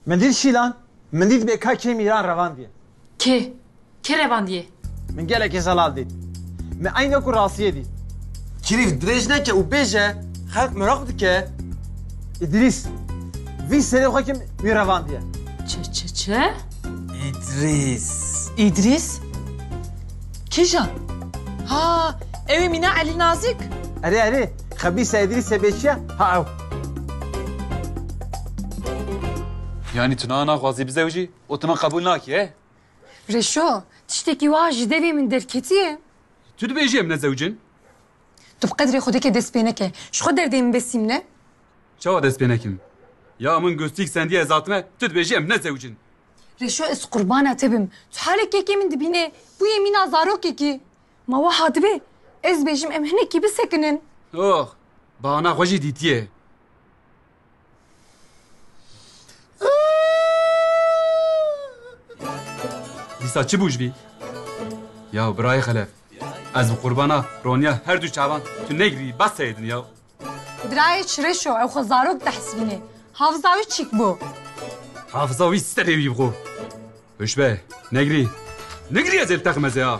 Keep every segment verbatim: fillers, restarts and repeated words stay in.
Min dît Şîlan, min dît bê ka kê Mîran revandiye. Kê? Kê revandiye? Min gelekî zelal dît. Min eyne ku rastiyê dît. Kirîv dirêj neke û bêje, xelk meraq dike. Îdrîs, vî serê xwe kim wî revandiye. Çi, çi, çi? Îdrîs. Îdrîs? Kîjan? Ha, ew ê mîna Elî Nazik? Erê, erê, xebîsa Îdrîsê bêçiye, ha ew. Yanî tu niha naxwazî bizewicî û tu min qebûl nakî, he? Reşo, tiştekî wiha ji devê min derketiye. Tu dibêjî em nezewicin? Tu bi qedrê xwe dike dest pê neke. Ji xwe derdê min besî min e. Çawa dest pê nekim? Ya min gustîk sendiye ez hatime, tu dibêjî em nezewicin. Reşo, ez qurbana te bim. Tu halê kekê min dibîne, bûye mîna zarokekî. Ma wiha dibe, ez bêjim em hinekî bisekinin. Ox, bahana xwe jî dîtiye. Dîsa çi bû ji vî? Ya birayê Xelef, ez bi qurbana roniya her du çavan tu negirî, bes seyedin ya. Birayê çi Reşo, ew xwe zarok dihesibîne. Hafiza wî çîk bû. Hafiza wî serê wî bixwe. Hişbe, negirî. Negirî ez ê li texim ez ê ha.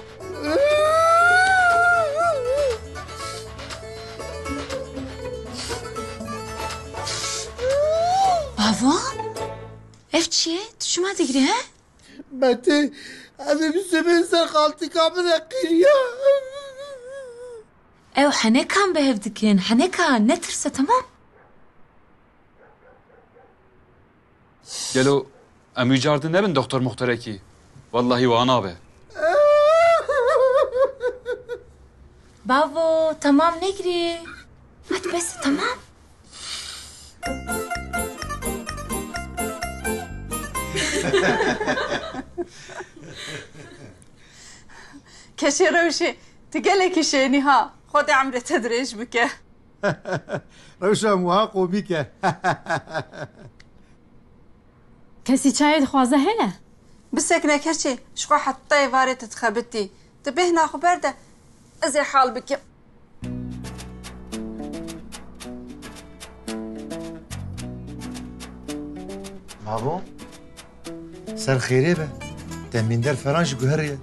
Bavo? Ev çi ye? Tu çima digirî, he? Betê, ev ê bi sibê ser xaltika min de qiriya. Ew henekan bi hev dikin, henekan, netirse, temam? Gelo em wî car din nebin doktor muxterekî? Wellahî wa nabe. Bavo, temam negirî. Hadi bes, temam. Keşê Rewşê, tu gelekî şênî ha. Xwedê emrê te dirêj bike. Rewşa em wiha komîk e. Kesî çayê dixwaze heye? Bisekine keçê, ji xwe heta êvarê tu dixebitî. Tu bêhna xwe berde, ez ê hal bikim. Bavo, ser xêrê be. Te mînder feran jî guheriye.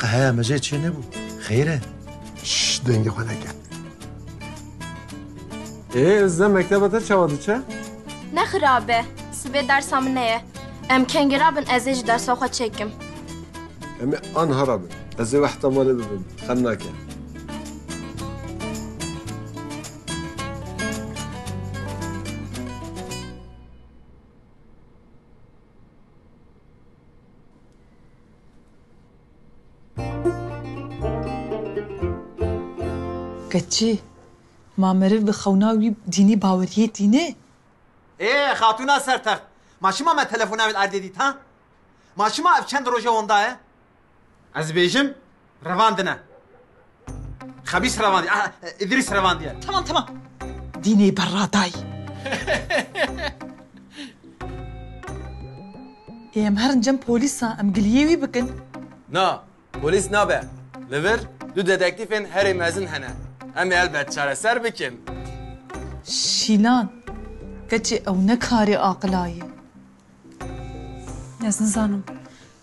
Qeheya me jê çê nebû. Xeyr e? Şş, dengê xwe neke. Ê, Îzzet, mekteba te çawa diçe? Ne xirab e. Sibê dersa min heye. Em kengî rabin, ez ê ji dersa xwe çêkim. Em ê anha rabin. Ez ê we heta malê bibim. Xem nake. Keçî, ma meriv bi xewna wî dînî baweriyê tîne? Ê, xatûna sertext. Ma çima me telefona wî li erdê dît, ha? Ma çima ev çend roj e wenda ye? Ez bêjim, revandine. Xebîs revandiye. Ah, Îdrîs revandiye. Tamam, tamam. Dînê berra dayî. Ê, em herin cem polîsan, em giliyê wî bikin. Na, polîs nabe. Li vir du detektîfên herî mezin hene. Em ê helbet çareser bikin. Şîlan, keçê ew ne karê aqila ye. Ez nizanim.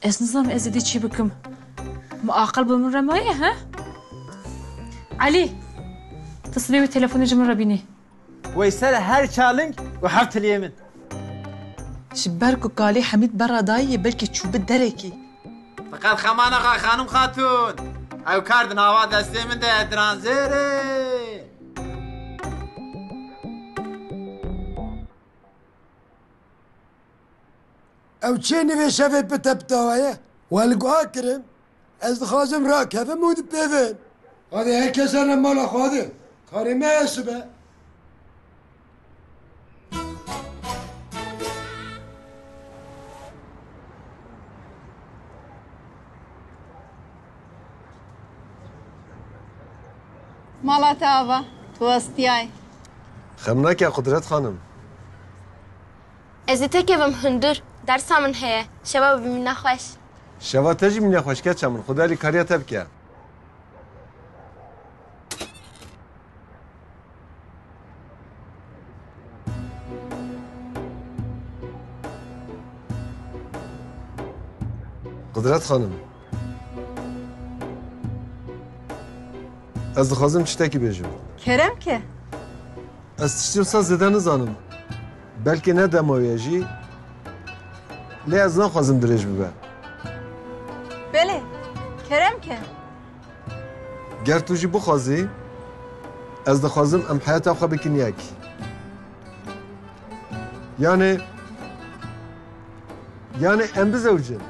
Ez nizanim ez ê dê çi bikim. Min aqil bi min re maye, he? Elî, tu sibê wî telefonê ji min re bînî. Weyser her çaling û heft tiliyê min. Ji ber ku kalê Hemîd berra dayî yê, belkî çûbi derekî. Feqet xemana xwe xanim xatûn. Ew kar di nava destê min de ye, diranzêrê. Ew çê nivê şevê pite pitawa ye? We li guha kirin? Ez dixwazim rakevim û dipêvin. Hadi her kes herne mala xwe de. Karê me ye sibe. Mala te ava, tu westiyay. Xem nake Qudret xanim. Ez ê tekevim hundir, dersa min heye. Şeva we bi mîna xweş. Şeva te jî mîna xweş keça min. Xuda alîkariya te bike. Qudret xanim, ez dixwazim tiştekî bêjim. Kerem ke. Ez tiştî wisa zêde nizanim. Belkî ne dema wê ye jî. Lê ez naxwazim dirêj bibe. Belê, kerem ke. Ger tu jî bixwazî, ez dixwazim em heyata xwe bikin yek. Yanê, yanê em bizewicin.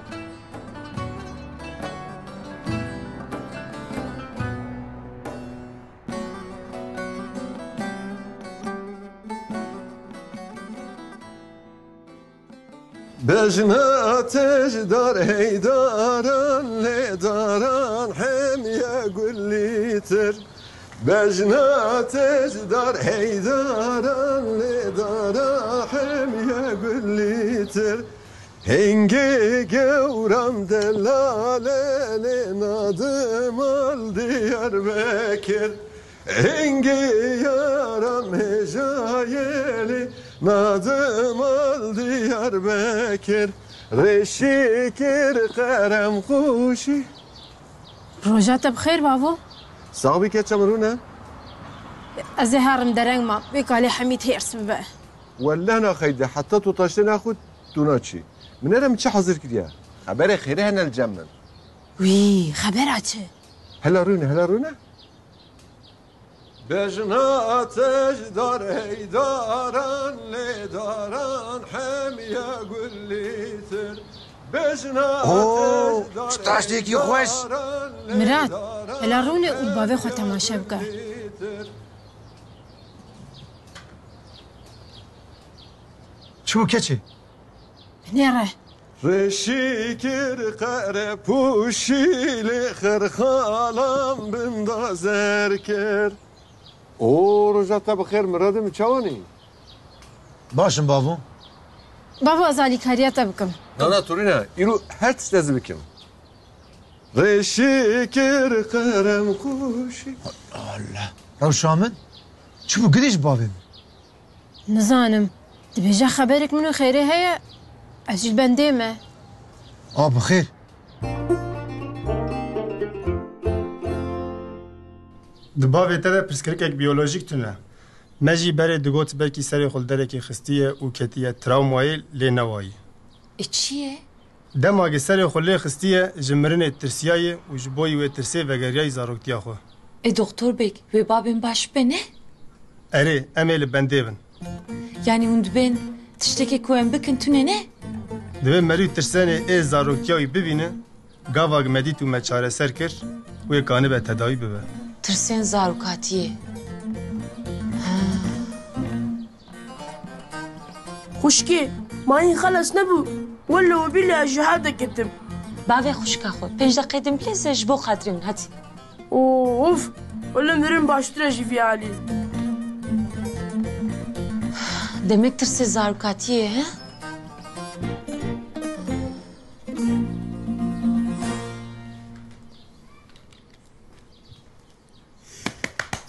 Bejna te ji dar hey daran lê daran hemiya gulîtir. Bejna te ji dar hey daran lê daran hemiya gulîtir. Hingê gewran delale lê nadim al Diyarbekir. Hingê yaram hêjayelî nadim al Diyarbekir. Rêşî kir qerem xuşî. Roja te bi xêr bavo. Sax bî keçe min rûne. Ez ê herim dereng mam. Wê kalê Hemîd hêrs bibe. Welleh naxeyde heta tu taştê naxwit tu naçî. Min nere min çi hazir kiriye? Xeberê xêrê hene li cem min. Wî, xebera çi? Hela rûne, hela rûne. Bejna te ji dar hey daran lê daran hemiya gulîtir. Bejna te Oo, ji dar çi taştêkî hey xweş. Daran lê Mirat, daran hela rûne û li bavê xwe hemiya temaşe bike. Gulîtir. Çi bû keçê? Binêre. Rêşî kir qerepûşî lê xirxalan bin da zer kir. O roja te bi xêr Miradê min, çawanî? Baş im bavo. Bavo ez alîkariya te bikim. Na na Torîna, îro her tişt ez ê bikim. Rêşî kir qerem xuşî. Allah. Rewşa min. Çi bû gidî ji bavê min? Nizanim. Dibêje xeberek min û xêrê heye, ez jî li bendê me. A bi xêr. Di bavê te de pirsgirêkek biyolojîk tune. Me jî berê digot belkî serê xwe li derekê xistiye û ketiye trawmayê lê newayî. E çi ye? Dema ge serê xwe lê xistiye, ji mirinê tirsiyaye û ji bo wê tirsê vegeriyayî zaroktiya xwe. Ê doxtor beg, wê babên baş bibe ne? Erê, em ê li bendê bin. Yanî hûn dibên tiştekê ku em bikin tune ne? Divê merî tirsenê ê zaroktiya wî bibîne, gava ge me dît û me çareser kir, wê kanibe tedawî bibe. Tirsên zarokatiyê. Ha. Xwişkê, mayîn xelas nebû. Welle û bîle ez ji hev de ketim. Bavê xwişka xwe, pênc deqê din bilêze ji bo xatirê min, hadi. Of, welle mirin baştir e ji vî alî. Demek tirsê zarokatiyê, he?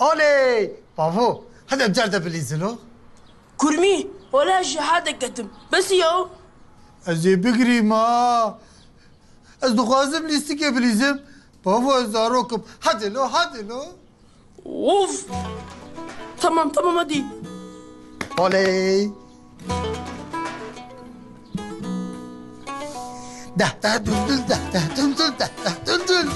Oley! Bavo, hadi em car de bilîzin o. Kurmî, wele ez ji hev de ketim. Bes ya. Ez ê bigirîm ha. Ez dixwazim lîstikê bilîzim. Bavo ez zarokim. Hadi lo, hadi lo. Of! Tamam, tamam, hadi. Oley! Deh deh düldül, deh deh düldül, deh deh düldül.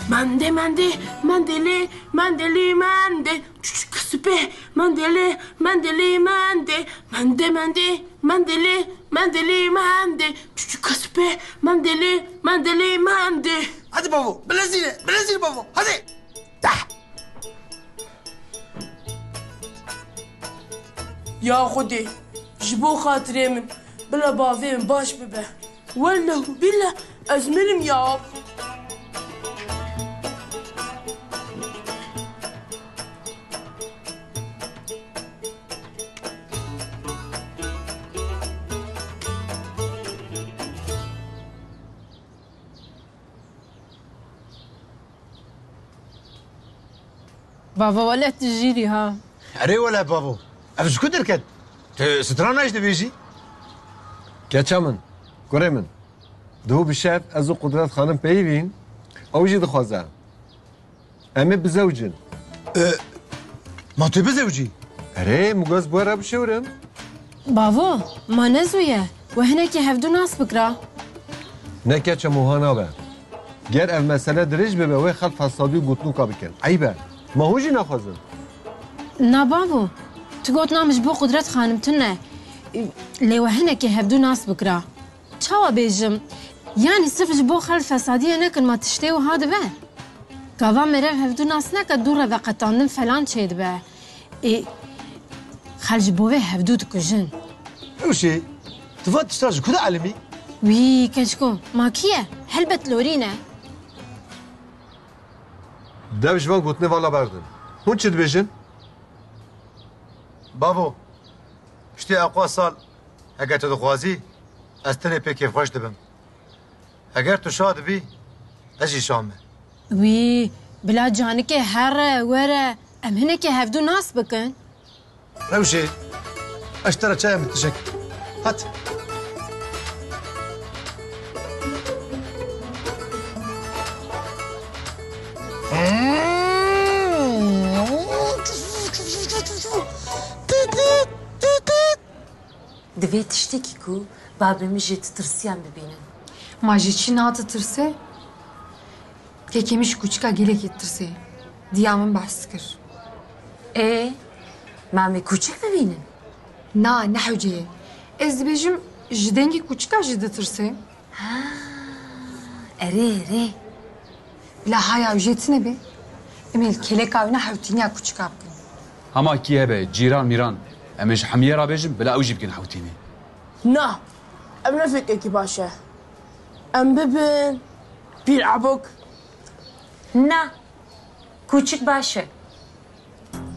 Mendê, mendê, mendê lê, mendê lê, mendê. Çuçuk spê, mendê lê, mendê lê, mendê. Mendê, mendê, mendê lê, mendê lê, mendê. Çuçuk spê, mendê lê, mendê lê, mendê. Hadi bavo, bilezîne, bilezîne bavo, hadi. Dah. Ya Xwedê, ji bo xatirê min, bila bavê min baş bibe. Welleh û bîleh ez mirim ya. Bavo, wele tu jîrî ha. Erê wele bavo. Ev ji ku derket? Tu strana jî dibêjî? Keça min, kurê min. Duhû bi şev ez û Qudret Xanim peyivîn, ew jî dixwaze. Em ê bizewicin. E, ma tu bizewicî? Erê, min got ez bi we re bişêwirim. Bavo, ma ne zû ye. We hinekî hevdû nas bikira. Ne keça min, wiha nabe. Ger ev mesele dirêj bibe, wê xelk fesadî û gotinûka bikin. Eyb e. Ma hûn jî naxwazin. Na bavo, tu gotina min ji bo Qudret Xanim tune. Lê we hinekî hevdû nas bikira. Çawa bêjim? Yanî sirf ji bo xelk fesadiyê nekin, ma tiştê wiha dibe? Gava merev hevdû nas neke, dû re veqetandin falan çêdibe. Ê, xelk ji bo vê hevdû dikujin. Rewşê, tu van tiştan ji ku de elimî? Wî, keçko, ma kî ye? Helbet lorî ne. Dev ji van gotinê vala berdin. Hûn çi dibêjin? Bavo, piştî ewqas sal, heger tu dixwazî, ez tenê pê kêfxweş dibim. Heger tu şa dibî, ez jî şa me. Wî, bila canikê here, were, em hinekê hevdû nas bikin. Rewşê, ez ji te re çaya min tişek. Hat. Divê tiştekî ku babê min jê ditirsiyan bibînin. Ma ji çi naditirse? Kekê min ji kûçika gelekî ditirse. Diya min behs dikir. Ê, ma em ê kûçik bibînin? Na, ne hewce ye. Ez dibêjim ji dengê kûçika jî ditirse. Ha, erê, erê. Bila haya ew jê tune be, em ê li kêleka wî ne hewtîniya kûçika bikin. Hema kî hebe, cîran mîran, em ê ji hemiyê re bêjin, bila ew jî bikin hewtînî. Na, ev ne fikrekî baş e. Em bibin pîr ebok. Na, kûçik baş e.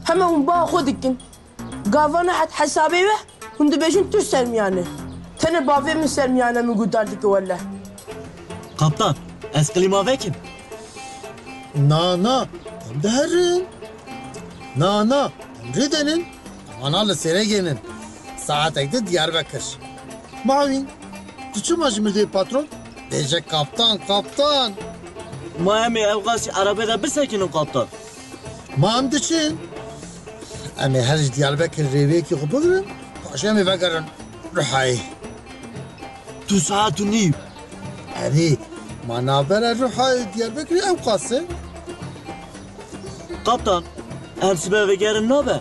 Heme hûn ba xwe dikin. Gava nehet hesabê we, hûn dibêjin tu sermiyan e. Tenê bavê min sermiyan e, min guhdar dike wele. Kaptan, ez klîma vekim. Na, na, em diherin. Na, na, em rê denin. Em ana li sêregê nin. Saetek di Diyarbekir. Mawîn, tu çima ji min dê patron? Bêje kaptan, kaptan. Ma em ê ew qasî erebê de bisekinin kaptan. Ma em diçin. Em ê her ji Diyarbekir rêwiyekî xwe bigirin, paşê em ê vegerin Rihayê. Du saet û nîv. Erê, ma navbera Rihayê û Diyarbekirê ew qas e? Kaptan, em sibe vegerin nabe?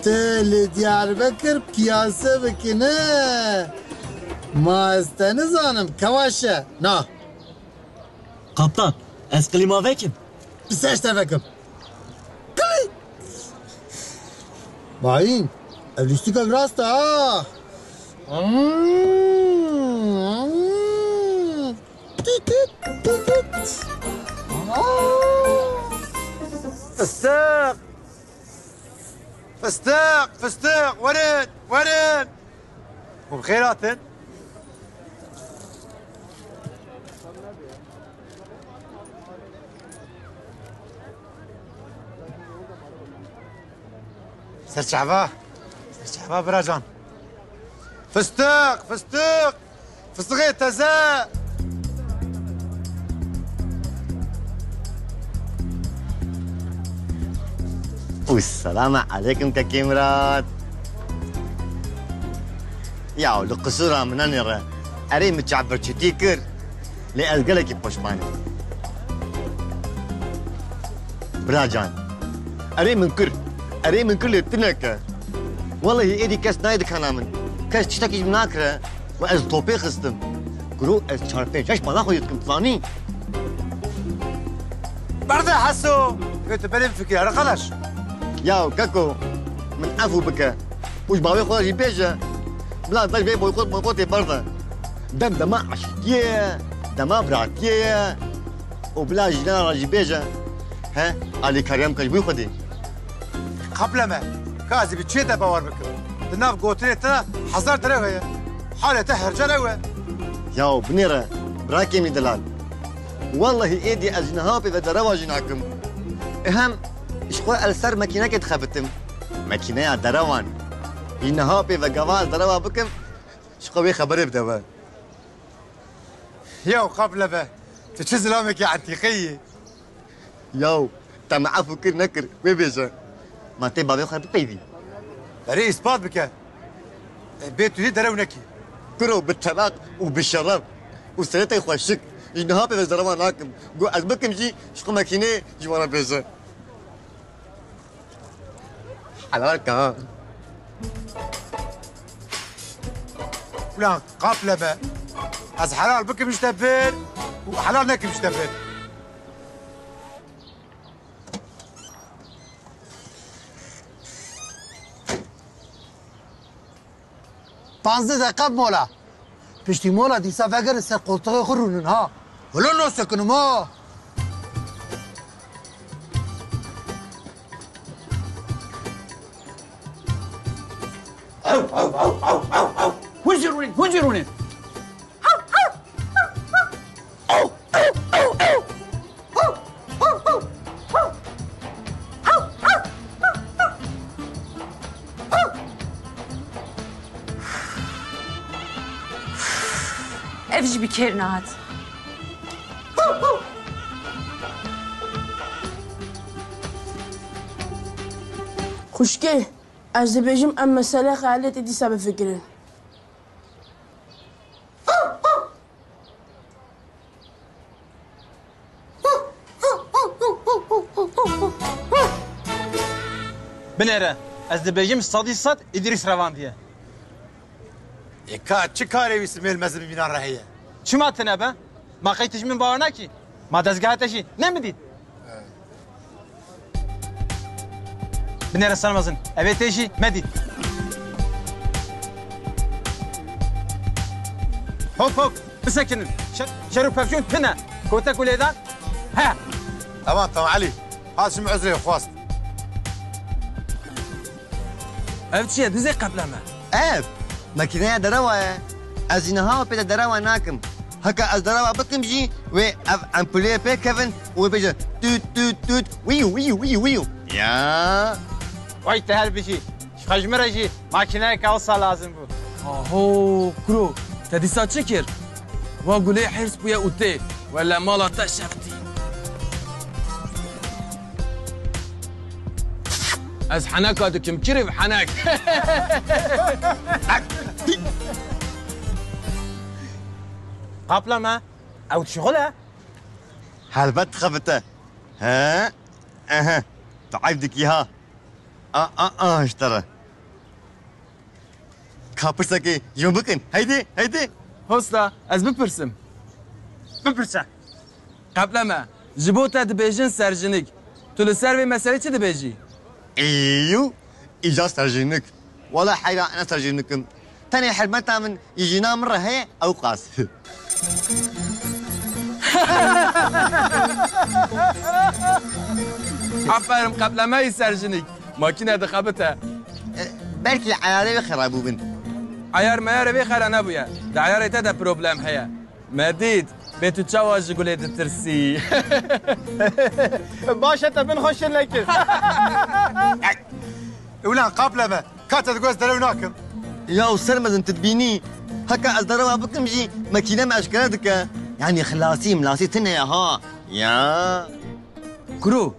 Tu li Diyarbekir piyase bikine. Ma ez te nizanim, kewaşe. Na. Kaptan, ez klîma vekim. Bi se ji te vekim. Klî! Mayîn, ev lîstikek rast e ha. Tit, tit, tit, tit. Fıstık! Fıstık, fıstık, werin, werin. Hûn bi xêr hatin. Serçava. Serçava biracan. Fıstık, fıstık. Fıstığê teze. Û selama aleykum kekê Mirat. Ya li qisûra min nenêre. Erê min çavbirçîtî kir. Lê ez gelekî poşman im. Bira can. Erê min kir. Erê min kir lê tu neke. Wellehî êdî kes nayê dikana min. Kes tiştekî ji min nakire. Û ez topê xistim. Kuro ez çar pênc şeş mala xwe yê dikim, zanî? Berde Heso! Divê tu berê fikir, arkadaş. Ya keko, min efû bike. Û ji bavê xwe jî bêje. Bila daj bê boykot boykotê berde. Dem dema eşîtiyê ye, dema biratiyê ye. Û bila jî nana jî bêje. He, alîkariya min ke ji bo xwedê. Qapleme, ka ez ê bi çiyê te bawer bikim? Di nav gotinê te de hezar derew heye. Halê te her car ew e. Yaw binêre, birakê min delal. Wellehî êdî ez ji niha pê ve derewa jî nakim. Ê hem ji xwe el ser mekînekê dixebitim. Mekîneya derewan. Ji niha pê ve gava ez derewa bikim, Ji xwe wê xeberê bide we. Yew qapleme, tu çi zilamekî entîqeyî yî. Yaw, te min efû kir nekir, wê bêje. Ma tê bavê xwe bipeyvî. Berê îspat bike. E, bê tu yê derew nekî. Kuro bi telaq û bi şeref û serê te xweşik. Ji niha pê ve zerema nakim. Got ez bikim jî ji xwe mekînê ji wan re bêje. Helal ke ha. Ulan qapleme. Ez helal bikim ji te bir û helal nekim ji te bir. Panzdeh deqe mola. Piştî mola dîsa vegerin ser qoltuxê xwe rûnin ha. Hilo nosekinim ha. Ew, ew, ew, ew, ew, ew. Hûn jî rûnin, hûn jî rûnin. Ew, ew, ew, ew. Ev jî bi kêr nehat. Xwişkê, ez dibêjim em mesele xeletê dîsa bifikirin. Binêre, ez dibêjim sedî sed Îdrîs revandiye. Ê ka çi karê wî simêl mezin mînan re heye? Çima tune be? Ma qey tu ji min bawer nakî? Ma dezgeha te jî ne min dît? Binêre ser mezin. Evê tê jî me dît. Hop hop. Bisekinin. Şer, şer û pevçûn tune. Kotek û lêdan. He. Tamam, tamam, Elî. Haşim uzrê xwest. Ev çi ye? Dizê qepleme. Ev makîneya derewa ye. Ez jî niha pê de derewa nakim. Heke ez derewa bikim jî, wê ev empulê pê kevin û wê bêje tût, tût, tût, wîw, wîw, wîw, wîw. Ya. Vay te her bijî. Ji xwe ji min re jî makîneyeke wisa lazim bû. Aho, kuro, te dîsa çi kir? Wa gulê hêrs bûye û tê. Wele mala te şeftî. Ez heneka dikim, kirîv henek. Qapleme, ew dişixule? Helbet dixebite. He? Ehe. Tu eyb dikî ha. A, a, a, ji te re. Ka pirsekê ji min bikin. Heydi, heydi. Hosta, ez bipirsim. Bipirse. Qepleme, ji bo te dibêjin serjinik. Tu li ser vê meselê çi dibêjî? Îyû, îca serjinik. Wela heyra ene serjinik im. Tenê hurmeta min ji jîna min re heye ew qas. Aferin qeplemeyî serjinik. Makîne dixebite. E, belkî eyarê wê xera bûbin. Eyar meyarê wê xera nebûye. Di eyarê te de problem heye. Me dît, bê tu çawa ji gulê ditirsî? Baş e, te bin xwe şir nekir. Ulan qapleme, ka te digot ez derew nakim. Ya û sermezin tu dibînî, heke ez derewa bikim jî mekîne me eşkere dike. Yanî xilasî milasî tune ye ha. Ya. Kuro,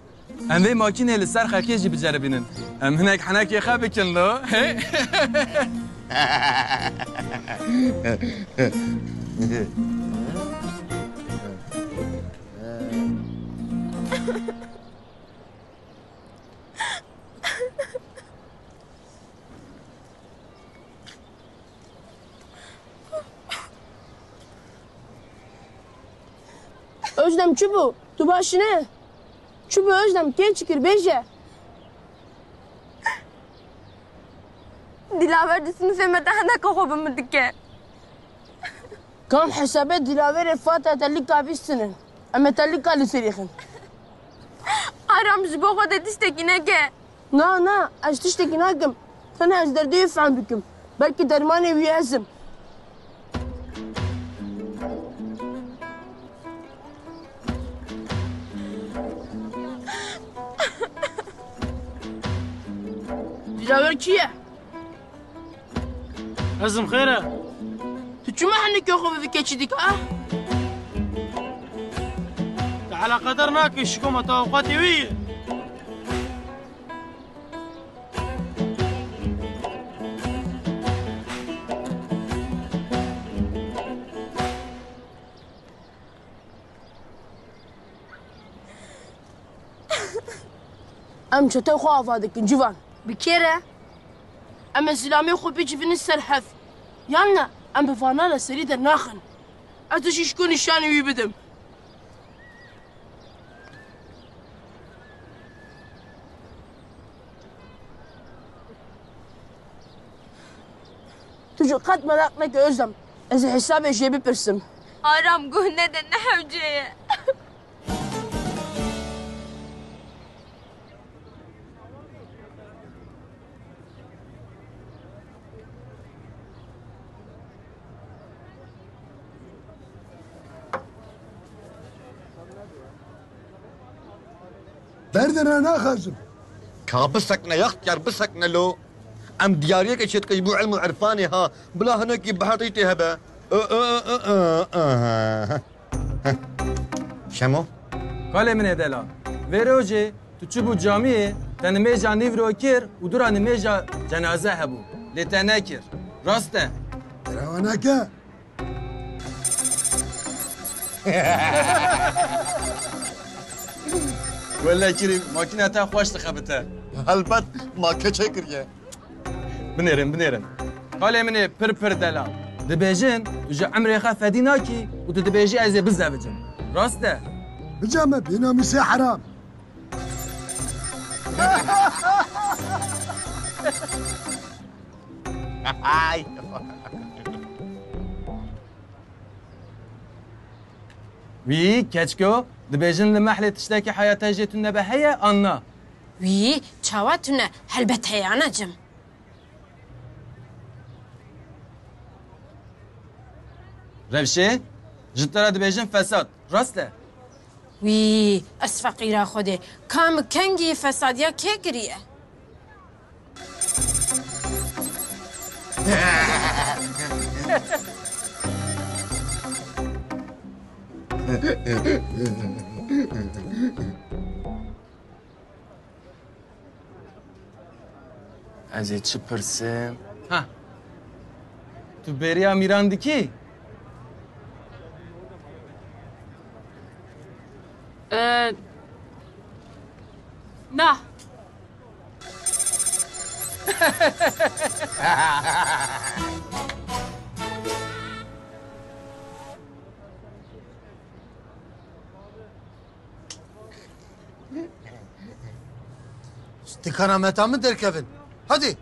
em vê makînê li ser xelkê jî biceribînin. Em hinek henekê xwe bikin lo. He? Ozlem, çi bû? Tu baş ne? Çi bû Ozlem? Kê çi kir? Bêje. Dilaver di sinifê me de heneka xwe bi min dike. Kam hesabê Dilaverê Fata te lika bîstinin. Em ê te lika li serî xin. Aram, ji bo Xwedê tiştekî neke. Na, na, ez tiştekî nakim. Tenê ez derdê wî fehm bikim. Belkî dermanê wî ez im. Dilaver kî ye? Ez im, xêr e? Çima hinekê xwe bi vî keçî dike, ah? Te eleqedar nake, şikoma te awqatê wî ye. Em çeteyê xwe ava dikin, ciwan. Bi kê re? Em ê zilamê xwe bicivînin ser hev. Yan na, em bi vana re serî dernaxin. Ez ê jî şiko nîşanî wî bidim. Tu jî qet meraq neke Özlem. Ez ê hesabê jê bipirsim. Aram, guh nede, ne hewce ye. Derdine naxezim. Ka bisekne, yextiyar, bisekne lo. Em diyariyeke çêdike ji bo ilm û irfanê ha. Bila hinekî bi her tiştê hebe. Ö, ö, ö, ö, ö, ö. Heh. Şemo? Kalê min ê delal. Vê rojê tu çûbû camiyê, te nimêja nîvro kir û dûra nimêja cenaze hebû. Lê te nekir. Rast e? Rewaneke. Wele Kerîm, makîna te xweş dixebite. Helbet, ma keçe kiriye. Binêrin, binêrin. Kalê min ê pir pir delal. Dibêjin, tu ji emrê xwe fedî nakî û tu dibêjî ez ê bizevicim. Rast e? Bica me bênamîsê heram. Ay. Wî, keçko, dibêjin li mehlê tiştekî heya te jê tune be heye an na? Wî, çawa tune? Helbet heye, anacim. Rewşê, ji te re dibêjin fesad. Rast e? Wî, ez feqîra Xwedê. Ka min kengî fesadiya kê kiriye? Ez ê çi pirsim? Ha. Tu bêriya Mîran dikî? Ee, na. Stikana meta min derkevin. Hadi.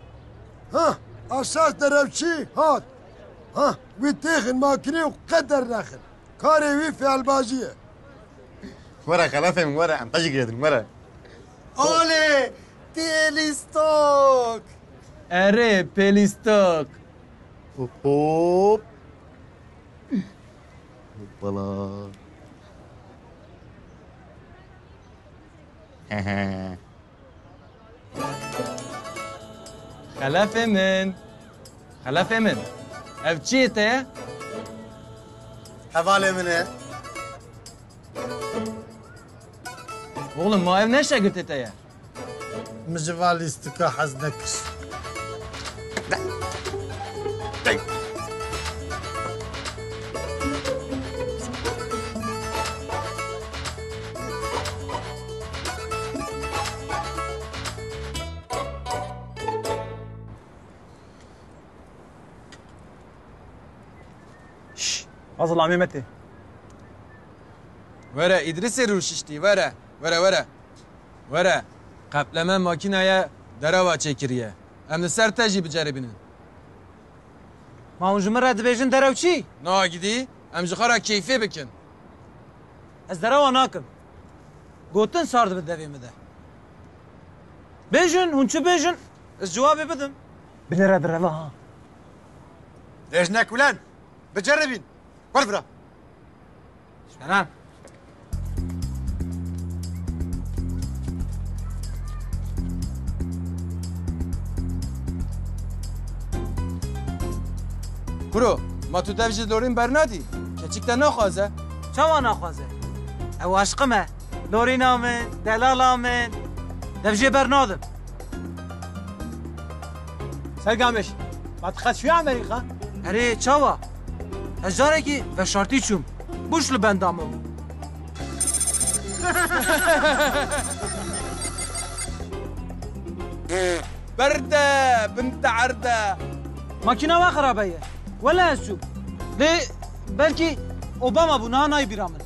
Ha, Asas Derevçî hat. Ha, wî têxin makinê û qet dernexin. Karê wî fiilbazî ye. Were xelefê min, were, em te jî girêdin, were. Olê, pêlîstok. Erê, pêlîstok. Hop, hop. Hoppala. Xelefê min. Xelefê min. Ev çi yê te ye? Hevalê min e. Oğlum, ma ev ne şegirtê te ye? Min ji van lîstika hez nekir. Şş, az lamê me tê. Were, Îdrisê rûşiştî, were, were, were. Were, qepleme makînaya derewa çêkiriye. Em li ser te jî biceribînin. Ma hûn ji min re dibêjin derew çi? Nagidî, em ji xwe re keyfê bikin. Ez derewa nakim. Gotin sar dibe devê min de. Bêjin, hûn çi bêjin, ez cewabê bidim. Binêre direve ha. Dêjnek Wîlan, biceribîn. Wervira. Şeran. Kuro, Ma tu dev ji Lorîn bernadî? Keçik te naxwaze. Çawa naxwaze? Ew aşqim e. Lorîna min, delala min. Dev jê bernadim. Sergamiş, ma tu qet çûye Amerîka? Erê, çawa? Ez carekî veşartî çûm. Bûş li benda min bû. Berde, bin te erde. Makîna we xirabe ye. Wele ez çûm. Lê belkî Obama bû, niha nayê bîra min.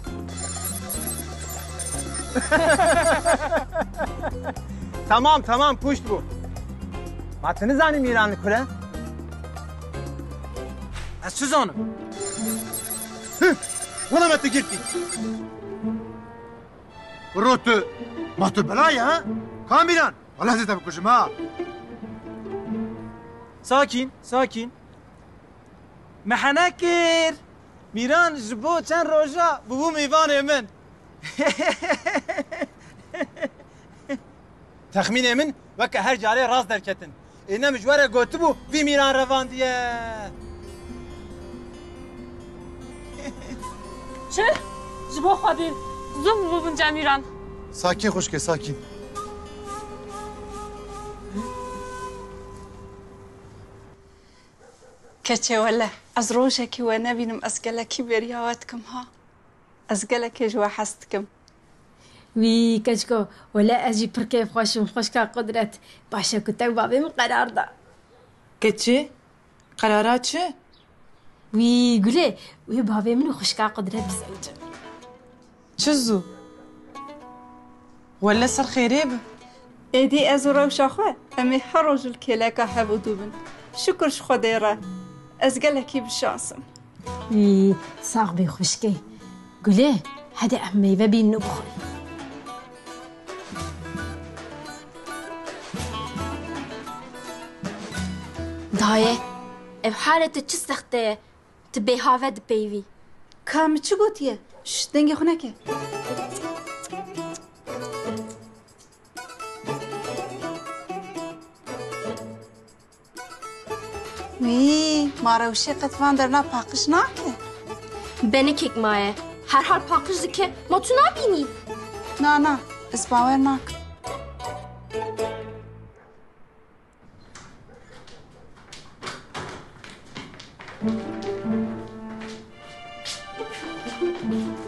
Tamam, tamam, puşt bû. Ma tu nizanî Mîran li kur e? Ez çi zanim? Hih! Wela me tu girtî. Biro tu, ma tu bela ye ha? Ka Mîran? Wela ez ê te bikujim ha. Sakîn, sakîn. Me hene kir. Mîran ji bo çend roja bûbû mêvanê min. Texmînê min weke her carê rast derketin. Ê ne min ji we re gotibû vî Mîran revandiye. Çi? Ji bo Xwedê zû bûbûn cem Mîran. Sakîn xwişkê, sakîn. Keçê wele, ez rojekî we nebînim, ez gelekî bêriya we dikim ha. Ez gelekî ji we hez dikim. Wî keçiko, wele ez jî pir kêfxweş im, xwişka Qudret. Baş e ku te û bavê min qerar da. Keçê? Qerara çi? Wî Gulê, wê bavê min û xwişka Qudret bizewicin. Çi zû? Wele ser xêrê be. Êdî ez û rewşa xwe, em ê her roj li kêleka hev û dû bin. Şukir ji Xwedê re. Ez gelekî bi şans im. Wî, sax bî xwişkê. Gulê, hede em meyve bînin û bixwin. Dayê, ev halê te çi sexte ye. Tu bêhave dipeyivî. Ka min çi gotiye? Şş, dengê xwe neke. Wî, ma rewşê qet van derna paqij nake. Benikek maye. Herhal paqij dike. Ma tu nabînî? Na, na. Ez bawer nakim.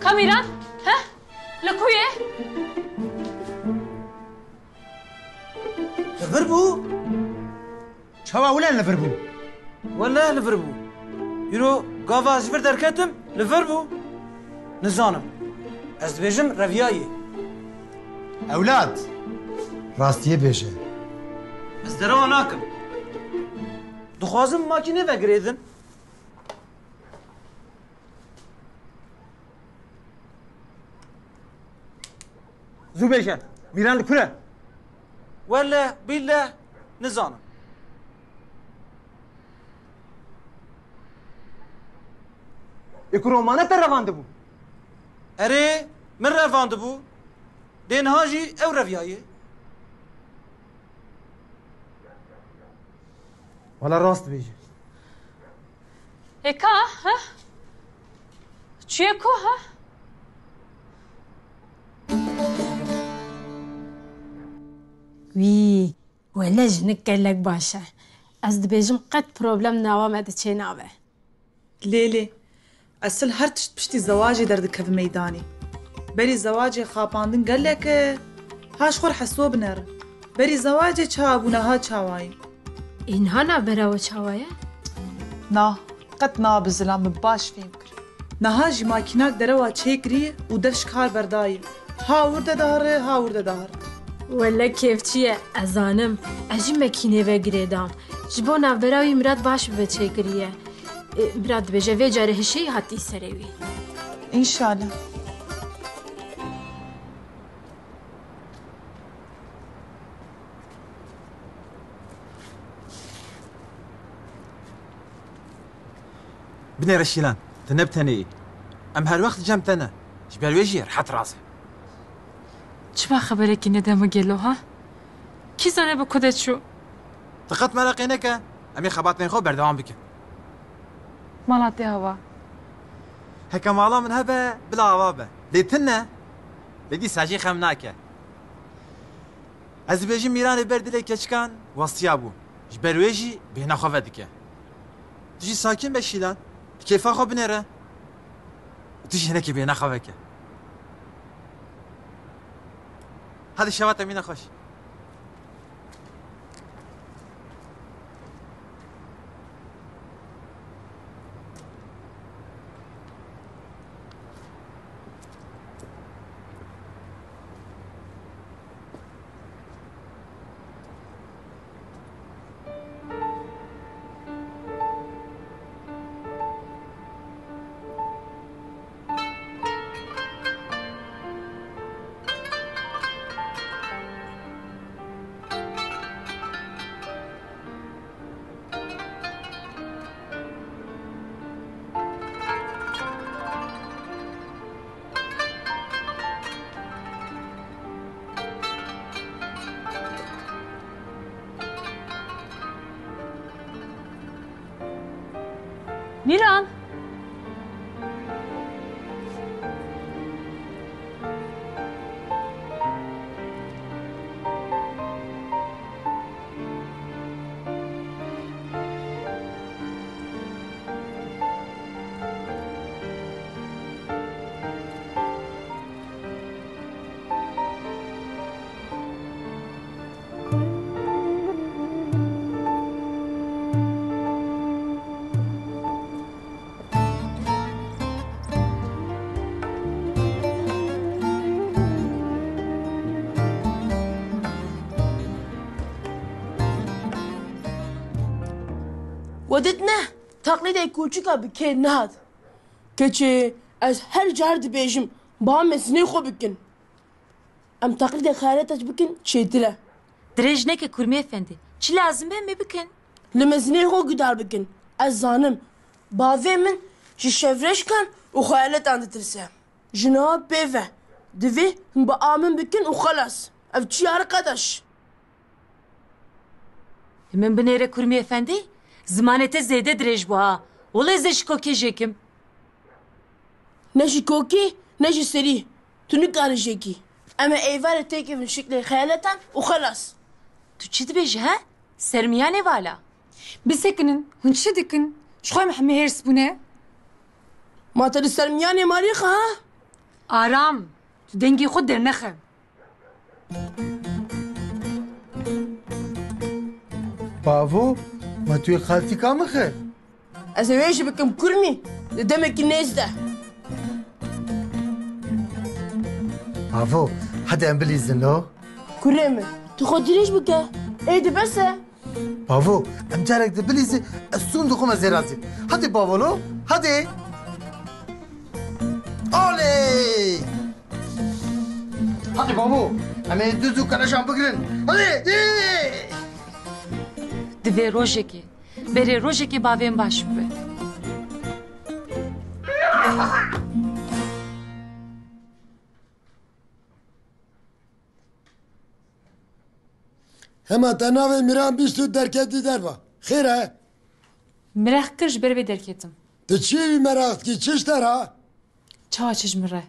Ka Mîran? He? Li ku ye? Li vir bû? Çawa wile li vir bû? Wele li vir bû. Îro gava ez ji vir derketim, li vir bû. Nizanim. Ez dibêjim reviyayê. Ewlad, rastiyê bêje. Ez derewa nakim. Dixwazim makîne vegirêdin. Zû bêje, Mîran li kur e? Wele, bîle, nizanim. Ê ku romane te revandibû? Erê, min revandibû. Dê niha jî ew reviyayê. Wala rast dibêje. Ê ka, ha? Çûye ku, ha? Wî, wele jinik gelek baş e. Ez dibêjim qet problem nava me de çênabe. Lê lê, esil her tişt piştî zewacê derdikeve meydanê. Berî zewacê xapandin gelek e, ha ji xwe re heso binere. Berî zewacê çawa bû, niha çawa ye? Ê niha navbera we çawa ye? Na, qet nabe zilam, min baş fêm kir. Niha jî makînak derewa çêkirî û dev ji kar berdayî. Ha wir de dihare, ha wir de dihare. Wele kêfçî ye, ez zanim. Ez jî mekînê ve girêdam. Ji bo navbera wî Mirad baş bibe çêkiriye. E, Mirad dibêje vê carê hişê hatî serê wî. Înşallah. Binêre Şîlan, tu ne bi tenê yî. Em her wext cem te ne. Ji ber wê jî rehet razê. Çima xeberekî nede min gelo, ha? Kî zane bi ku de çû? Tu qet mereqê neke, em ê xebatên xwe berdewam bikin. Mala te ava. Heke mala min hebe, bila ava be. Lê tune, lê dîsa jî xem nake. Ez dibêjim Mîranê ber dilê keçikan westiya bû. Ji ber wê jî bêhna xwe vedike. Tu jî sakin be Şîlan. Tu kêfa xwe binêre. Tu jî hinekî bêhna xwe veke. Hadi şeva te mîna xweş. Mîran! Wedit ne, teqlîdê kûçika bi kê nehat. Keçê ez her car dibêjim, ba mezinê xwe bikin. Em teqlîdê xeyaleta bikin çêtir e. Dirêj neke Kurmî Efendî. Çi lazim be em ê bikin. Li mezinê xwe guhdar bikin. Ez zanim. Bavê min ji şevreşkan û xeyaletan ditirse. Ji niha pê ve divê hûn bi a min bikin û xelas. Ev çi ye arkadaş? Min binêre Kurmî Efendî, zimanê te zêde dirêj bû ha. Wele ez ê ji kokê jêkim. Ne ji kokê, ne ji serî. Tu nikarî jêkî. Em ê êvarê têkevin şiklê xeyaletan û xelas. Tu çi dibêjî he? Sermiyanê vala. Bisekinin, hûn çi dikin? Ji xwe em hemî hêrs bûne. Ma te li ser miyanê marî xa? Aram, tu dengê xwe dernexe. Bavo, ma tu yê xaltîka min xwe? Ez ê wê jî bikim kurmî, di demekî nêz de. Bavo, hadi em bilîzin lo. Kurê min, tu xwe dirêj bike. Ê di bes e. Bavo, em carek di bilîzin, ez sûn dixwim ez ê razî. Hadi bavo lo, hadi. Oley! Hadi bavo, em ê duz û keleşan bigirin. Hadi, hadi! Divê rojekê, berê rojekê bavên baş bibe. Hema te navê Mîran bîst û derketî derva. Xêr e? Meraq kir ji ber vê derketim. Tu çi wî meraq dikî? Çi ji te re? Çawa çi ji min re?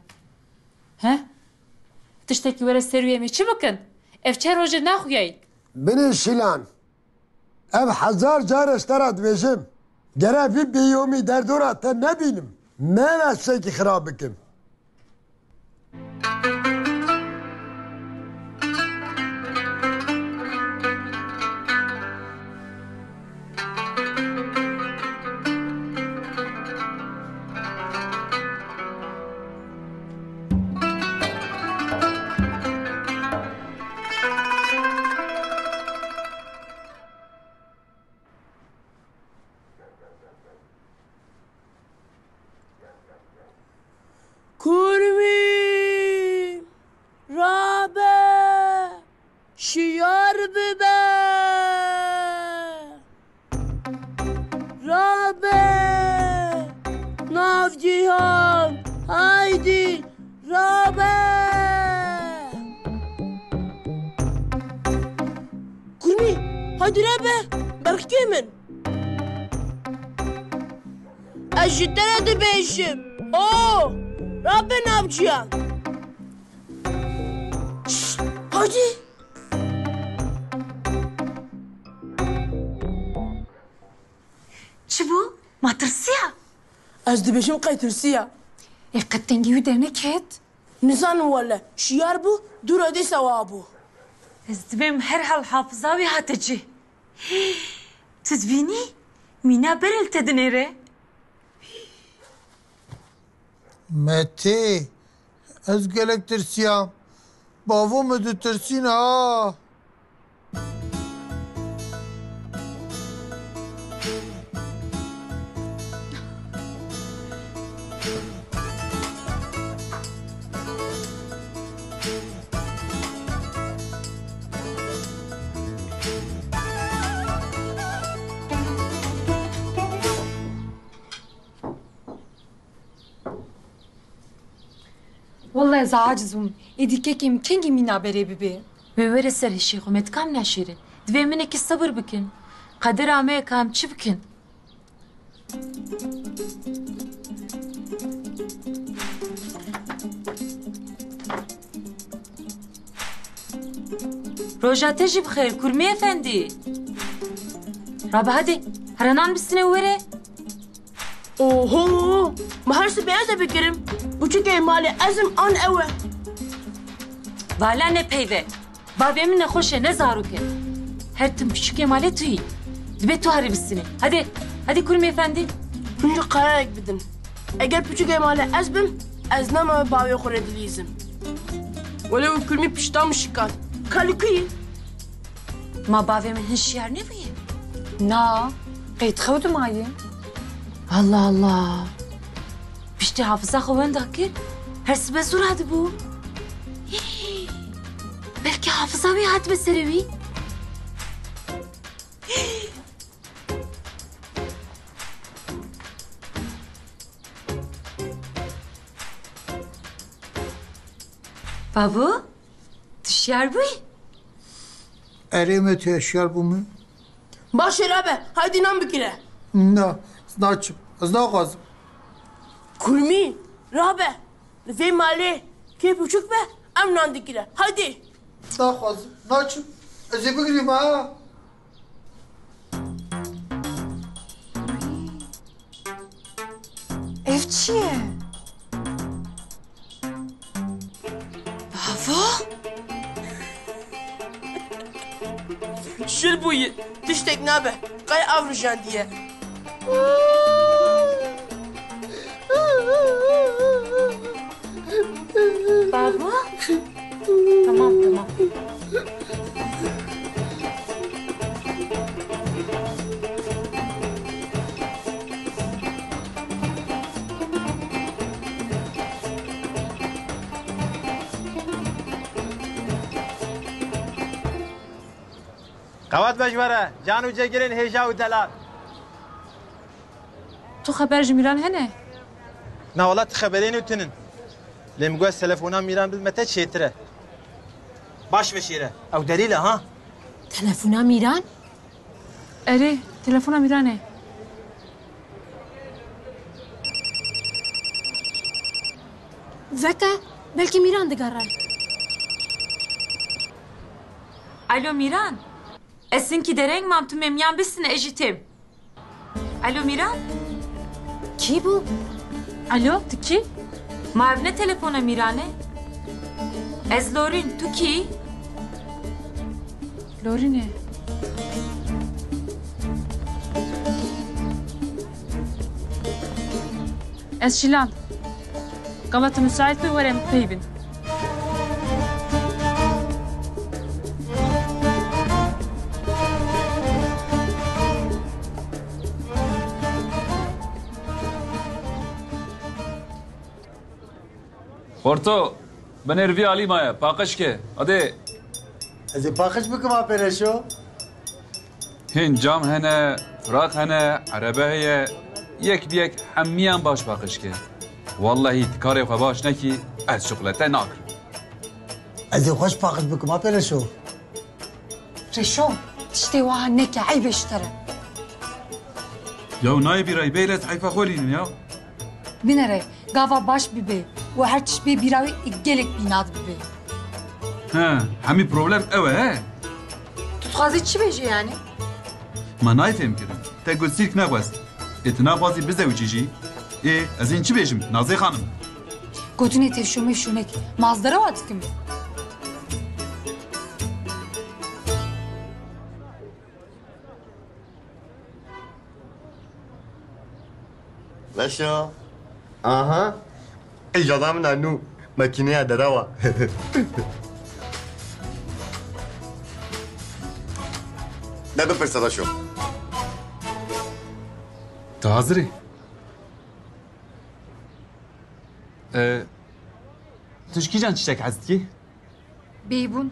He? Tiştekî were ser wî em ê çi bikin? Ev çend roj e naxuyayî. Binê Şîlan. Ev hezar car ez te re dibêjim. Gere vî bêyomî derdora te nebînim. Neyne ez tiştekî xirab bikim. Kurmî, rabe, şiyar bibe. Rabe, navcihan, haydî, rabe. Kurmî, haydî rabe, berxikê min. Ez ji te re dibêjim. O, rabe navciyan. Şşt, Hacî! Çi bû? Ma tirsiya? Ez dibêjim qey tirsiya. Ê, qet dengê wî derneket. Nizanim wele, şiyar bû, dûra dîsa wa bû. Ez dibêm herhal hafiza wî hate cih. Tu dibînî? Mîna berê li te dinêre. Metê, ez gelek tirsiyam. Bavo min ditirsîne ha. Wele ez aciz bûm. Êdî kekê min kengî mîna berê bibe? Wê were ser hişê xwe, me dikan neşêrin. Divê minekî sebir bikin. Qedera me ye ka em çi bikin? Roja te jî bi xêr, Kurmî Efendî. Rabe hadi, here nan bistine û were. Oho! Ma her sibe ez ê bikirim. Piçikê malê ez im an ew e? Vala ne peyve. Bavê min nexweş e, ne zarok e. Her tim piçikê malê tu yî. Dibe tu herî bistine. Hadi, hadi Kurmî Efendî. Hûn jî qerarek bidin. Eger piçikê malê ez bim, ez namawe bavê xwe re dilîzim. Wele û Kurmî pişta min şikat. Ka li ku yî? Ma bavê min hin şiyar nebûye? Na, qey di xew de maye. Allah Allah. Piştî hafiza xwe wenda kir, her sibe zû radibû. Hî, belkî hafiza wî hatibe serê wî. Hî. Bavo, tu şiyar bûyî? Erê me, tu şiyar bû min. Baş e rabe, haydî nan bikire. Na, ez naçim. Ez naxwazim. Kurmî, rabe. Li vê malê kê piçûk be, em nan dikire. Haydî. Naxwazim, naçim. Ez ê bigirîm ha. Ev çi ye? Bavo? Şil bûyî, tiştek nabe. Qey av rijandiye. Bavo? Tamam, tamam. Qewet be ji we re, can û cêgirên hêja û delal. Tu xeber ji Mîran hene? Na wela, tu xeberên wî tune. Lê min got ez telefona Mîran bidime te çêtir e. Baş veşêre. Ew delîl e ha. Telefona Mîran? Erê, telefona Mîran e. Veke, belkî Mîran digere. Alo Mîran. Ez hinkî dereng mam, tu mêmiyan bistine, ez jî têm. Alo Mîran? Kî bû? Alo, tu kî? Ma ev ne telefona Mîran e? Ez Lorîn, tu kî? Lorîn e. Ez Şilan. Gava tu müsait be, were em pey bin. Xorto, binêr vî alî maye, paqij ke. Hadi. Ez ê paqij bikim, a Pêreşo. Hîn cam hene, firaq hene, erebe heye. Yek bi yek hemiyan baş paqij ke. Wellehî, tu karê xwe baş nekî, ez şuxle te nakim. Ez ê xweş paqij bikim, a Pêreşo. Reşo, tiştê wiha neke, eyb e ji te re. Ya nayê bîrayî bêle ez heyfa xwe lînim ya. Binere, gava baş bibe û her tişt bê bîra wê ê gelek bînat bibe. He, hemî problem ew e, he? Tu dixwazî çi bêjî yanî? Ma nayê fêhmkirin. Te got sîrk nexwest. Ê tu naxwazî bizewicî jî? Ê, ez ên çi bêjim, Nazê xanim? Gotinê tevşo mevşo neke. Ma ez derewa dikim. Leşo. Aha. Ecada min a nû. Makîneya derewa. Ne bipirse Leşo. Tu hazir î? Ee, tu ji kîjan tiştek hez dikî? Bêbûn.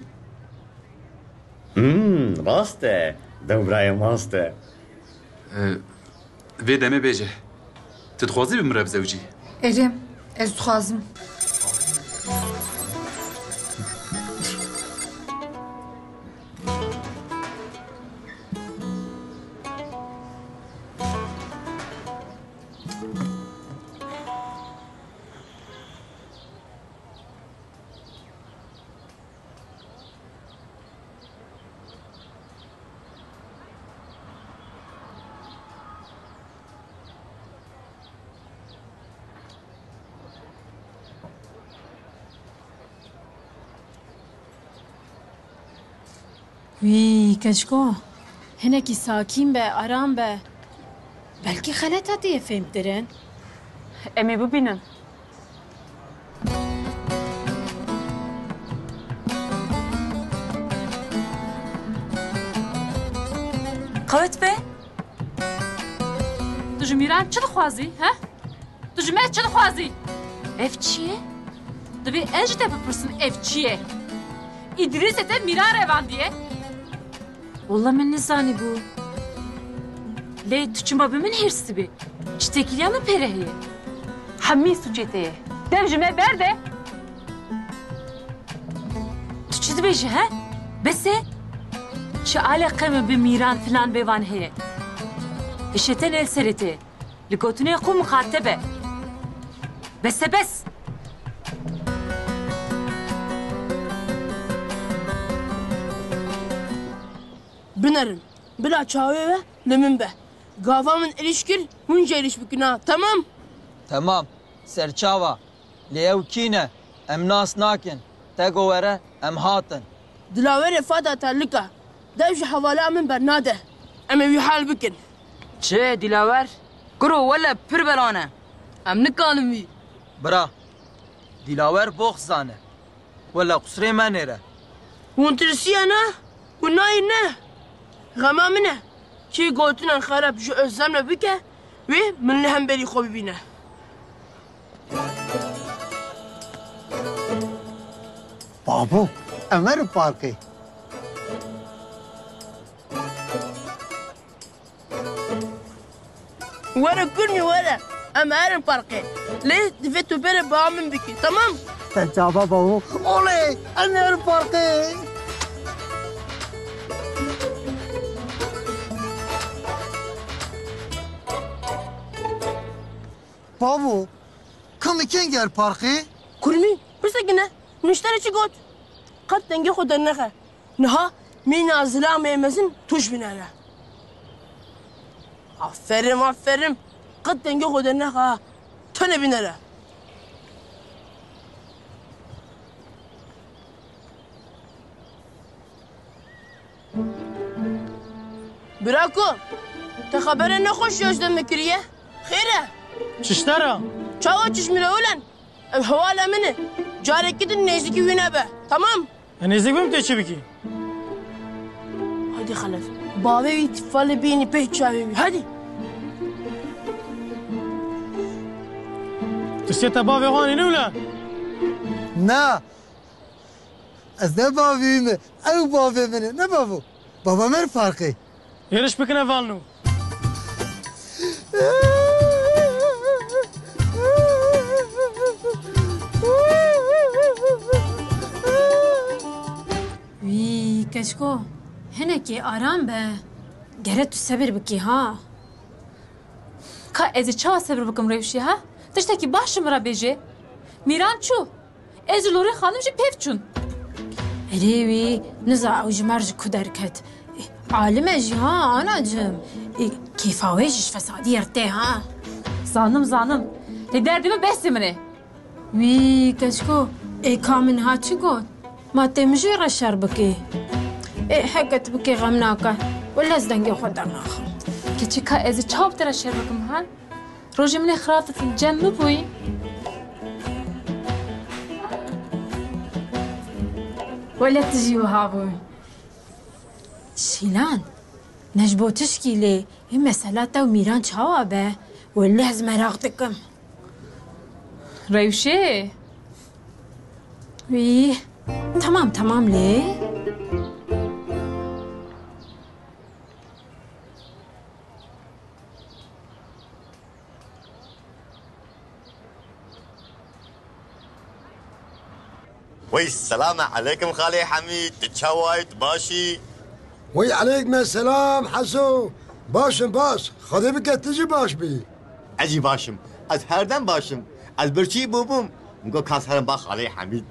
Hmm, rast e. Dobrayê mast e. Ee, vê demê bêje. Tu dixwazî bi min re bizewicî? Erê, ez dixwazim. Wî, keçko, hinekî sakîn be, aram be. Belkî xelet hatiye fêmkirin. Em ê bibînin. Qewet be. Tu ji Mîran çi dixwazî, he? Tu ji me çi dixwazî? Ev çi ye? Divê ez ji te bipirsim ev çi ye? Îdrîsê te Mîran revandiye. Walla min nizanîbû. Lê tu çima bi min hêrs dibî? Çi têkiliya min pê re heye? Hemî sûcê te ye. Dev ji me berde. Tu çi dibêjî he? Bes e? Çi eleqe min bi Mîran filan bêvan heye? Hişê te ne li serê te ye. Li gotinê xwe miqate be. Bes e bes! Binerin. Bila çavê we li min be. Gava min êrîş kir, hûn jî êrîş bikin ha. Temam? Temam. Serçava. Lê ew kî ne? Em nas nakin. Te got were, em hatin. Dilawerê Fada Terlika. Dev ji hevala min bernade. Em ê wî hal bikin. Çi, Dilawer? Kuro, wele pir bela ne. Em nikanin wî. Bira, Dilawer boxzan e. Wele qusrê me nêre. Hûn tirsiye ne? Hûn nayîn ne? Xema min e. Kî gotinan xerab ji Özlemle bike, wê min li hemberî xwe bibîne. Babo, em herin parkê. Were kurmî were. Em herin parkê. Lê divê tu berê ba min bikî, temam? Te çava babo. Olê, em herin parkê. Babo, ka min keng er parkê? Kurmî, pirsek ne. Nuştere çi got? Qet dengê xwe dernexe. Niha mîna zilamê mezin tuş binere. Aferin, aferin. Qet dengê xwe dernexe ha. Tenê binere. Birako, te xebere nexweş ji Özlemê kiriye? Xêr e? Çi ji te re? Çawa çi ji min re Ulen? Ev hevala min e. Carekî din nêzîkî wî nebe. Temam? E, nêzîk bim tê çi bikî? Hadi Xelef. Bavê wî tifalê bînî pey çavê wî. Hadi. Tu sê te bavê xwe anî ne Ulen? Na. Ez ne bavê wî me. Ew bavê min e. Ne bavo. Baba me li parkê. Êrîş bikine van nû. Wî keçko, hinekê aram be. Gere tu sebir bikî ha. Ka ez ê çawa sebir bikim Rewşê, ha? Tiştekî baş ji min re bêje. Mîran çû. Ez û Lorê xanim jî pêv çûn. Erê wî, niza ew ji mer ji ku derket. Alim e jî ha, anacim. Ê, kêfa wê jî ji fesadiyê re tê ha. Zanim, zanim. Lê derdê min besê min e. Wî, keçko, ê ka min ha çi got? Ma tê min jê re şer bikî? Ê, heke tu bikê xem nake. Wele ez dengê xwe dernaxim. Keçika ez ê çawa bi te re şer bikim ha? Rojê min ê xirab ditin, cem min bûyî. Wele tu jî wiha bûyî. Şîlan, ne ji bo tişkî lê, ê mesela te û Mîran çawa be? Wele ez meraq dikim. Rewşê. Wî, temam, temam lê. Wey, selame eleykum Xalê Hemîd, tu çawa yî, tu baş î? Wey eleykum selam Heso, baş im baş, Xwedê bike tu jî baş bî. Ez jî baş im, ez her dem baş im, ez birçî bûbûm, min got ka ez herim ba Xalê Hemîd.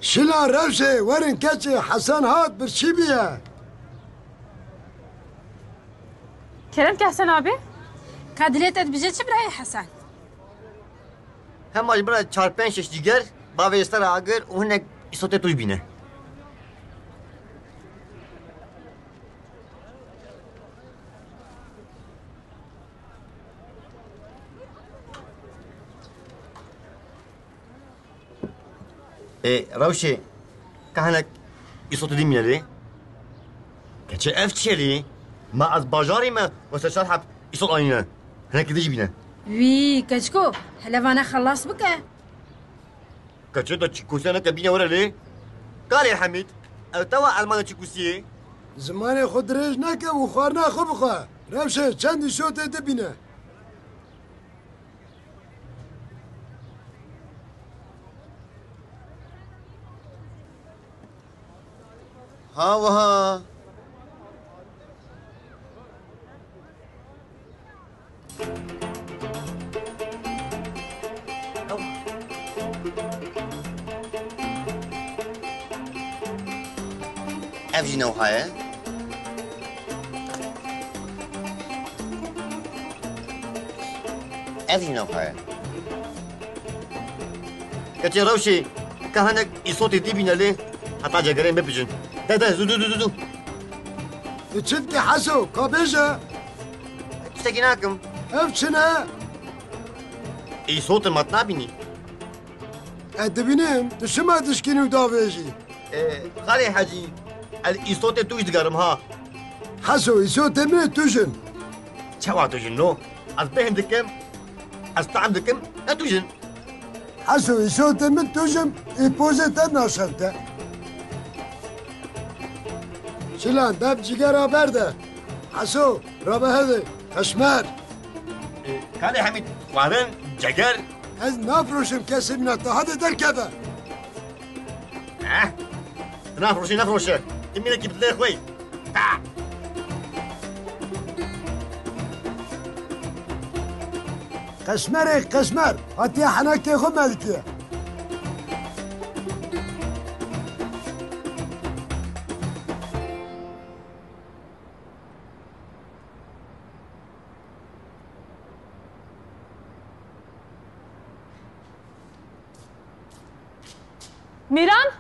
Şila Rewşê, werin keçê Hesen hat birçî bûye. Kerem ke Hesen abi. Ka dilê te dibêje çi birayê Hesen? Hema ji bira çar pênc şeş cîger, bavê ji te re agir û hinek îsotê tûj bîne. Ê, Rewşê, ka hinek îsotê din bîne lê? Keçê ev çi ye lê? Ma ez bajarî me, we se çar heb îsot anîne. Hinekî din jî bîne. Wî, keçko, hele vane xelas bike. Keçê de çîkûsiya neke bîne were lê. Kalê Hemîd, ew te wa elmana çîkûsiyê? Zimanê xwe dirêj neke û xwarina xwe bixwe. Rewşê, çend îsotê din bîne. Ha wiha. Ev jî ne wiha ye. Ev jî ne wiha ye. Keçê Rewşê, ka hinek îsotê dî bîne lê, heta cegerên bipijin. De, de, zû, zû, zû, zû, zû. Tu çi dikî Heso, ka bêje? Tiştekî nakim. Ev çi ne? Îsot in, ma tu nabînî? Ez dibînim, tu çima dişkînî û davêjî? E, Xalê Hecî, ez îsotê tûj digerim ha. Heso, îsotê min ê tûj in. Çawa tûj in no? Ez bêhn dikim, ez tehm dikim, ne tûj in. Heso, îsotê min tûj in, ê pozê te naşewite. Şilan, dev cîgera berde. Heso, rabe hevê, qeşmer. E, Xalê Hemîd, xwarin, ceger. Ez nafroşim kesê min e, te hade derkeve. Eh, nafroşe, nafroşe. Ti mînekî bi dilê xwe yî. Ah! Qeşmerê qeşmer, hatiye henekê xwe melikiye. Mîran?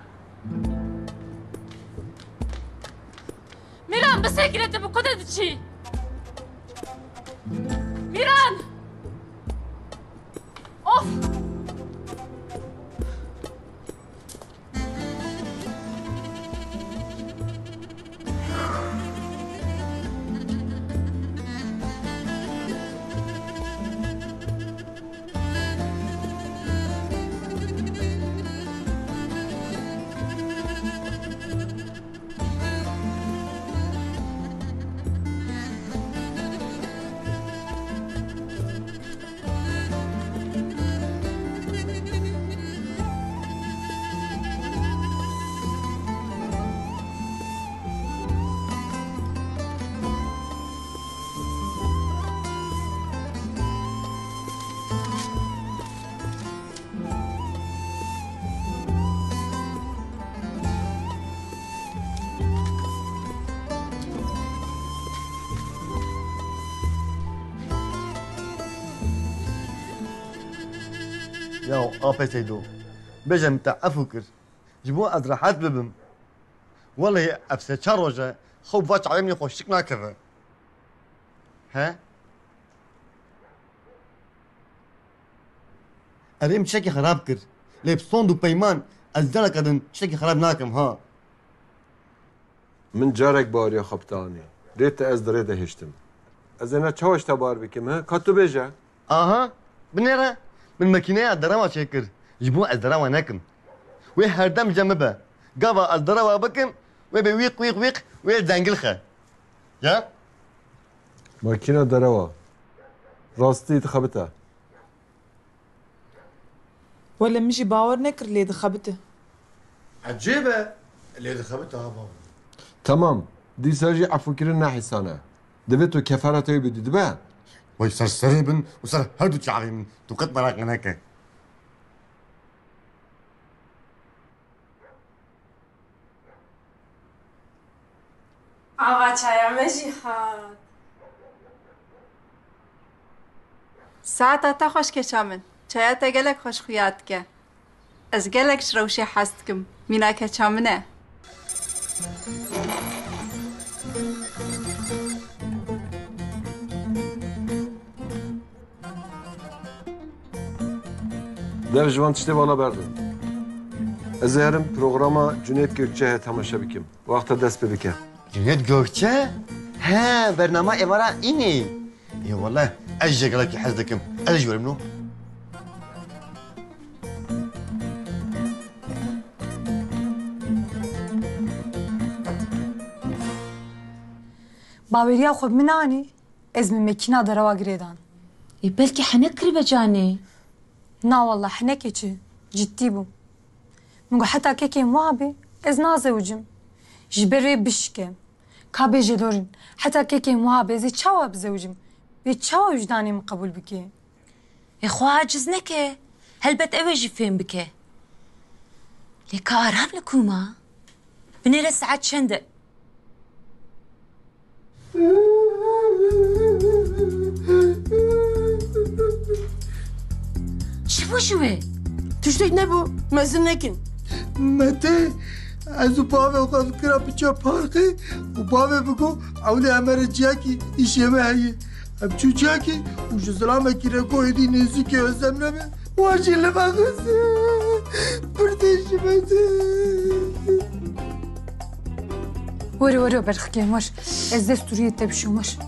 Mîran, bisekine, tu bi ku de diçî? Mîran! Of! Ya apê Seydo, bêje min te efû kir. Ji bo ez rehet bibim. Welehî ev sê çar roj e, xwe va çavê min xweşik nakeve. He? Erê min tiştekî xerab kir. Lê bi sond û peyman ez careke din tiştekî xerab nakim ha. Min carek baweriya xwe bi te anî. Lê te ez di rê de hiştim. Ez ê ne çawa ji te bawer bikim, he? Ka tu bêje. Aha, binêre. Min makîneya derewa çêkir. Ji bo ez derewa nekim. Wê herdem ji cem min be. Gava ez derewa bikim, wê bê wîq, wîq, wîq, wê zengil xe. Ya? Makîna derewa. Rastî dixebite. Wele min jî bawer nekir lê dixebite. Ecêb e, lê dixebite ha babo. Temam, dîsa jî efûkirin ne hîsan e. Divê tu kefereta wê bidî, dibe? Wey ser serê bin û ser her du çavê min, tu qet meraq neke. Ava çaya me jî hat. Saeta te xweş keça min. Çaya te gelek xweş xuya dike. Ez gelek ji rewşê hez dikim. Mîna keça min e. Dev ji van tiştê vala berdin. Ez ê herim programa Cuneyt Gökçe heye temaşe bikim. Wexta dest pê bike. Cuneyt Gökçe? He, bernama êvara înê. Ê wele, ez jî gelekî hez dikim. Ez jî werim no. Baweriya xwe bi min anî. Ez min mekîna derewa girêdan. Ê, belkî henek kiribe canê. Na wallah, henekê çi? Ciddî bû. Min got, heta kekê min wiha bê, ez nazewicim. Ji ber wê bişke. Ka bêje dorîn, heta kekê min wiha bê, ez ê çawa bizewicim? Wê çawa wijdanê min qebûl bike? Ê, xwe aciz neke. Helbet ew ê jî fêm bike. Lê ka Aram li ku ma? Binêre saet çend e? Çi bû ji wê? Tiştek nebû, mezin nekin. Mete, ez û bavê xwe fikira biçe parkê û bavê bigo, ewlê Emerê ciyakî îşê me heye. Em çû ciyakî û ji zilamekî re ku êdî nêzîkê Ozem nebe, wan jî li me xist. Pir tê ji me de. Were, were, berxikê, were. Ez dest û rûyê te bişom, were.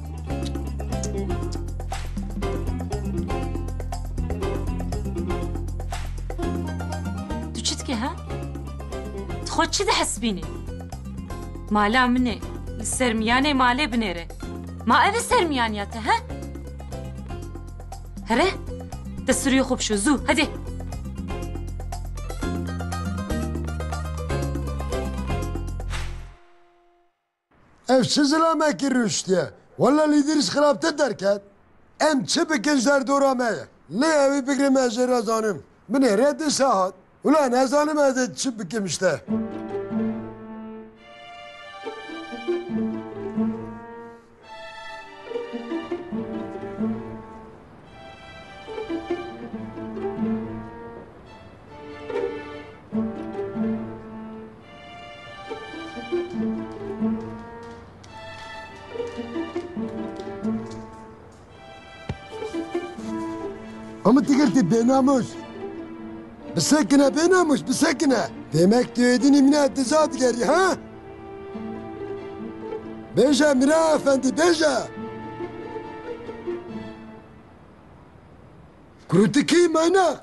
Tu çi dikî, ha? Tu xwe çi dihesibînî? Mala min e, li ser miyanê malê binêre. Ma ev e ser miyaniya te, he? Here, dest û rûyê xwe bişo, zû, hadi. Ev çi zilamekî rûştiye? Wele lîdirîş xirabtir derket. Em çi bikin ji derdora me ye. Lê ew ê bigre me jê re zanim. Binêre dişa hat. Ulan ez zanim ez ê çi bikim işte. Ama tigirtî bênamus. Bisekine bênamus, bisekine. Demek tu êdînî mine diza digerî, ha? Bêje Mira Efendî, bêje. Kurutikî mayna.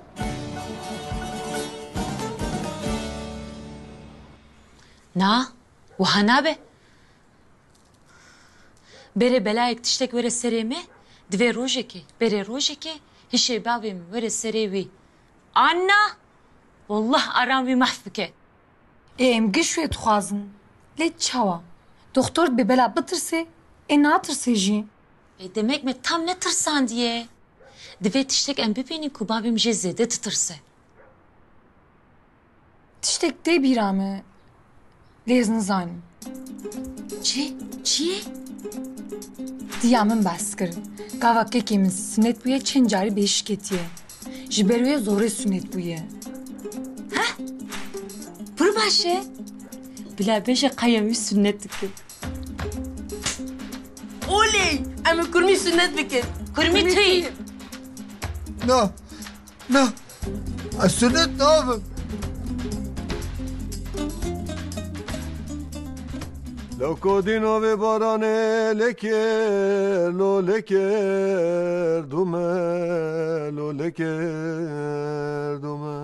Na, wiha nabe. Berê belayek tiştek were serê me, divê rojekê, berê rojekê hişê bavê min were serê wî. Anna! Wallah Aram wî mehf bike. Ê, em giş wê dixwazin. Lê çawa? Doxtor dibê bela bitirsê, ê natirse jî. Ê, demek me tam netirsandiye. Divê tiştek em bibînin ku bavê min jê zêde ditirse. Tiştek tê bîra me, lê ez nizanim. Çi? Çi ye? Diya min behs kir. Gava kekê min sinet bûye, çend carî bêhişt ketiye. Ji ber wê zorê sünnet bûye. Heh, pir baş e. Bila bêje qeyemî sünnet dikim. Oley! Em ê kurmî sünnet bikin. Kurmî tî. Na, na. Ez sünnet nabim. Lewko dîno vê baranê lê kir, lo lê kir, dume, lo lê kir, dume.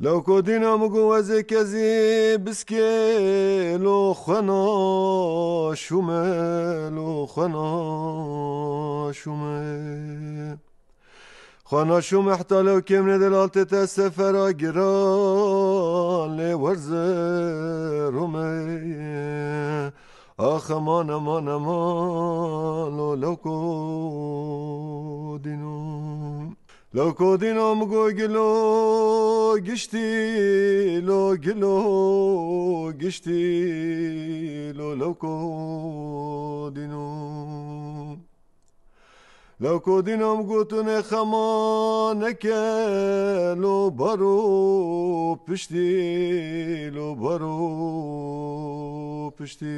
Lewko dîna min got, ez ê kezî biskê, lo xwe naşûme, lo xwe naşûme. Xwe naşûme heta lewkê min ê delal tête sefera giran, lê werze rûme. Ax eman, eman, eman, lo lewko dîno. Lewko dîno min got, gilo giştî, lo gilo giştî, lo lewko dîno. Lewko dîno min got, tu nê xema neke, lo baro piştî, lo baro piştî.